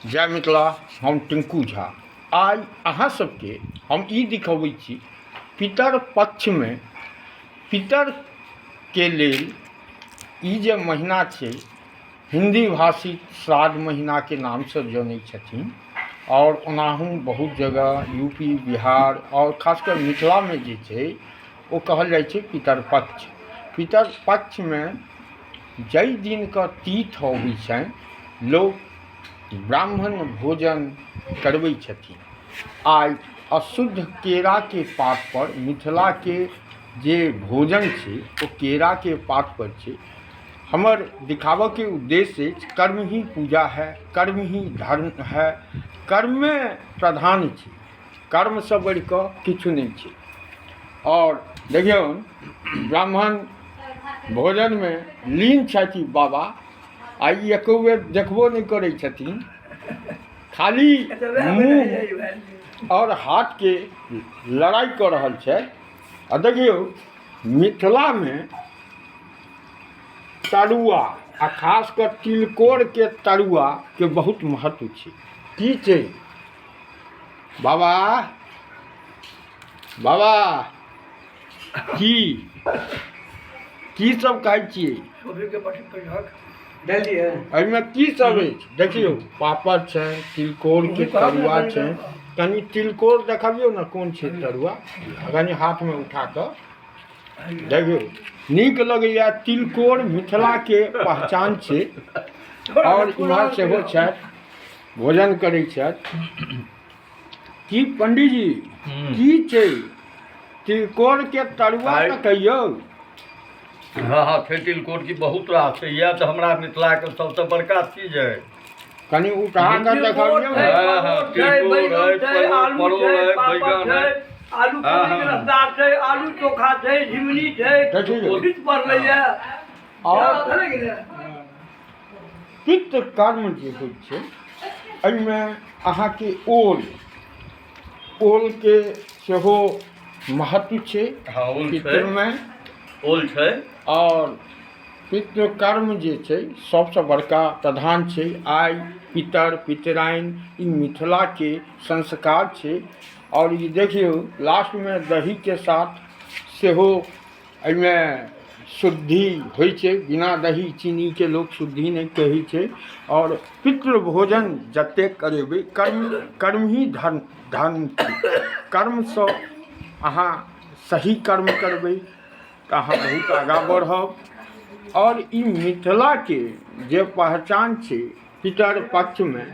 जय मिथिला। हम टिंकू झा। आइ अहाँ सबके हम ई दिखबै छी पितर पक्षमे पितरके लेल ई जे महीना छै, हिन्दी भाषी श्राद्ध महीनाके नामसँ जनै छथिन आओर ओनाहु बहुत जगह यू पी, बिहार आओर खास कऽ मिथिलामे जे छै ओ कहल जाइ छै पितर पक्ष। पितर पक्षमे जाहि दिनके तीथि अबै छनि, लोक ब्राह्मण भोजन करबै छथिन। आइ अशुद्ध केराके पातपर, मिथिलाके जे भोजन छै ओ केराके पातपर छै। हमर दिखाबऽके उद्देश्य अछि, कर्म ही पूजा है, कर्म ही धर्म है, कर्मे प्रधान छै, कर्मसँ बढ़िकऽ किछु नहि छै। आओर देखियौ, ब्राह्मण भोजनमे लीन छथि बाबा। आ ई एको बेर देखबो नहि करै छथिन, खाली मुँह आओर हाथके लड़ाइ कऽ रहल छथि। आ देखियौ, मिथिलामे तरुआ आ खास कऽ तिलकोरके तरुआके बहुत महत्व छै। की छै बाबा? बाबा, की की सब खाइ छियै? एहिमे की सब अछि? देखियौ, पापड़ छै, तिलकोरके तरुआ छै। कनि तिलकोर देखबियौ ने, कोन छै तरुआ? कनि हाथमे उठा कऽ देखियौ, नीक लगैया। तिलकोर मिथिलाके पहचान छै। आओर इम्हर सेहो छथि, भोजन करै छथि। की पंडीजी, की छै तिलकोर के तरुआ? तऽ कहियौ। हँ, छै तिलकोर की, बहुत रास छै। इएह तऽ हमरा मिथिलाके सबसँ बड़का चीज है। कनि उठा कऽ देखबियौ। तिलकोर है, परोड़ है, बैगन है। आलू कोबी के रसदार छै, आलू चोखा छै, झिमनी छै। देखियौ। पड़लैया। आओर पित्त कर्म जे होइ छै, एहिमे अहाँके ओल, ओलके सेहो महत्व छै। हँ, ओल छै। पितृमे ओल छै। आओर पितृकर्म जे छै सबसँ बड़का प्रधान छै। आइ पितर पितराइन, ई मिथिलाके संस्कार छै। आओर ई देखियौ, लास्टमे दहीके साथ सेहो एहिमे शुद्धि होइ छै। बिना दही चीनीके लोक शुद्धि नहि कहै छै। आओर पितृभोजन जतेक करेबै, कर्म, कर्म ही धर्म, धर्म छै। कर्मसँ अहाँ सही कर्म करबै तऽ अहाँ बहुत आगाँ बढ़ब। आओर ई मिथिलाके जे पहचान छै पितर पक्षमे।